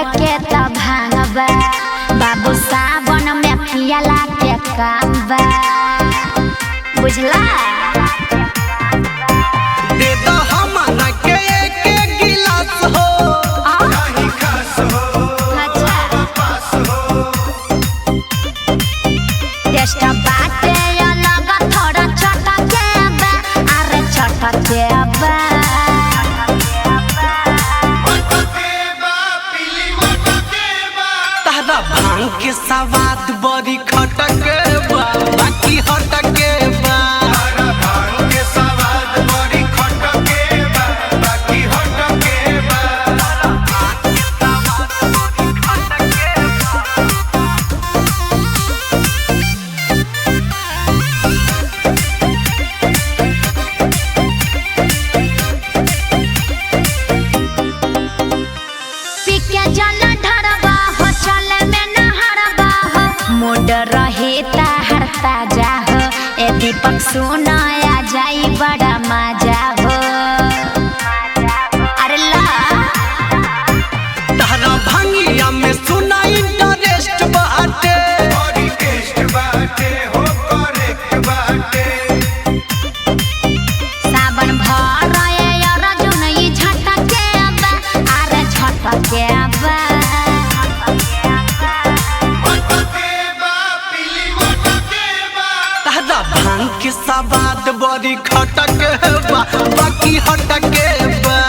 भर के त भांगबा, बाबू सावन में पियला के काम बा, बुझला। दे दो हमरा के एक एक गिलास हो। अच्छा। टेस्ट बाटे अलग थोड़ा चटके बा, अरे चटके बा। तारा भांग के सवाद बड़ी खटक बा, बाकी हटके बा। पीके जल ढरबा हो, चल में नहरबा हो, मूड रही हर ताजा हो। ए दीपक सुनाया जाई बड़ा मजा हो। अरे ला। तारा भांगिया में सुना इंटरेस्ट बाटे। सावन भर ए अर्जुन ई झटके बा, अरे झटके बा। तारा भांग के सवाद बड़ी खटक बा, बाकी हटके बा।